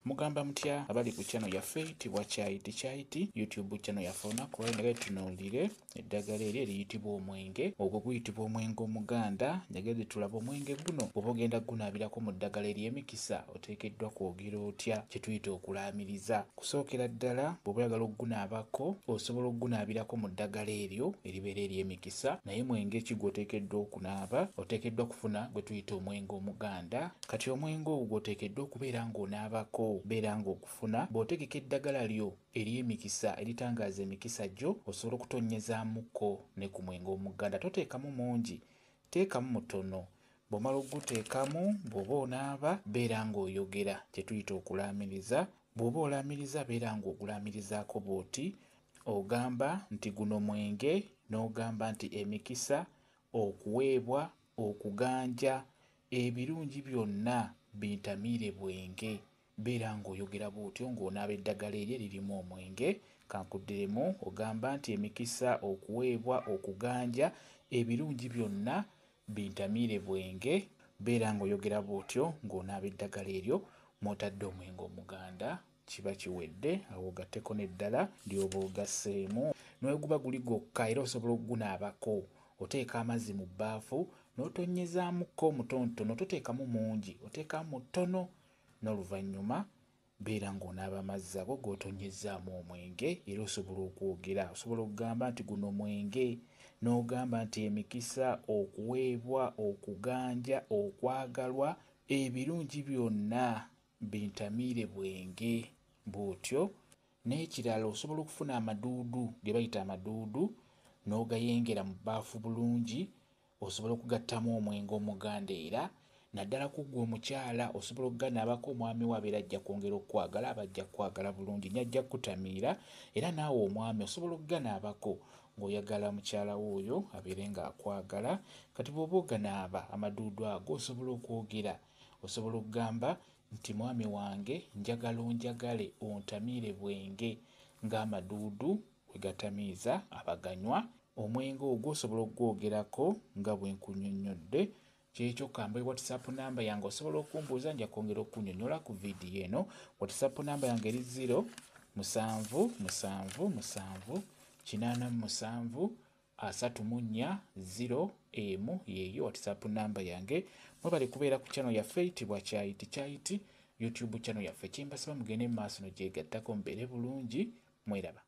Mugamba mutya abali ku channel yaffe eyitibwa Kyayiti Kyayiti YouTube channel yaffe. Olunaku lwaleero njagala tutunuulire eddagala eryo eriyitibwa omwenge. Ogwo guyitibwa omwenge omuganda. Njagadde tulabe omwenge guno bw'oba ogenda gunaabirako mu ddagala ery'emikisa oteekeddwa kwogera otya, kye tuyita okulaamiriza. Kusookera ddala bw'oba oyagala okugunaabako osobola okugunaabirako mu ddagala eryo eribeera ery'emikisa, naye mwenge ki gw'oteekeddwa okunaaba? Oteekeddwa kufuna gwe tuyita omwenge omuganda. Kati omwenge ogwo gw'oteekeddwa okubeera ng'onaabako, beera ng'ogufuna. Bw'otegeka eddagala lyo ery'emikisa eritangaaza emikisa gyo, osobola okutonnyezaamuko ne ku mwenge omuganda. Toteekamu mungi, teekamu mutono. Bw'omala okuguteekamu, bw'oba onaaba, beera ng'oyogera kye tuyita okulaamiriza. Bw'oba olaamiriza, beera ng'ogulaamirizaako bw'oti. Ogamba nti guno mwenge, n'ogamba nti emikisa, okuweebwa, okuganja, ebirungi byonna bintamiire bwenge. Beera ng'oyogera bw'otyo ng'onaaba eddagala eryo eririmu omwenge. Kankuddiremu, ogamba nti emikisa, okuweebwa, okuganja, ebirungi byonna bintamiire bwenge. Beera ng'oyogera bw'otyo ng'onaaba eddagala eryo mw'otadde omwenge omuganda. Kiba kiwedde, awo ogatteko n'eddala ly'oba ogasseemu. Ne guba guli gwokka era osobola okugunaabako. Oteeka amazzi mu bbaafu n'otonnyezaamuko mutonotono, toteekamu mungi, oteekamu mutono. N'oluvannyuma beera ng'onaaba amazzi ago g'otonnyezaamu omwenge. Era osobola okwogera, osobola okugamba nti guno mwenge, n'ogamba nti emikisa, okuweebwa, okuganja, okwagalwa, ebirungi byonna bintamiire bwenge bw'otyo. N'ekirala osobola okufuna amaduudu ge bayita amaduudu n'ogayengera mu bbaafu bulungi. Osobola okugattamu omwenge omuganda era naddala ku ggwe omukyala osobola okuganaabako omwami wo abeera ajja kwongera okukwagala, aba ajja kukwagala bulungi nnyo, ajja kukutamiira. Era naawe omwami osobola okuganaabako ng'oyagala mukyala wo oyo abeere ng'akwagala. Kati bw'oba oganaaba amaduudu ago osobola okwogera, osobola okugamba nti mwami wange njagala onjagale ontamiire bwenge ng'amaduudu bwe gatamiiza abaganywa. Omwenge ogwo osobola okugwogerako nga bwe nkunnyonnyodde. Kyekyo kambe WhatsApp namba yange osobola okumbuuza, nja kwongera okunnyonnyola ku vidiyo eno. WhatsApp namba yange eri 0 7 7 7 87 34 0 emu, yeeyo WhatsApp namba yange. Mwebale kubeera ku channel yaffe eyitibwa Kyayiti Kyayiti YouTube channel yaffe. Kyembasaba mugende mu maaso nogyegattako, mubeere bulungi, mweraba.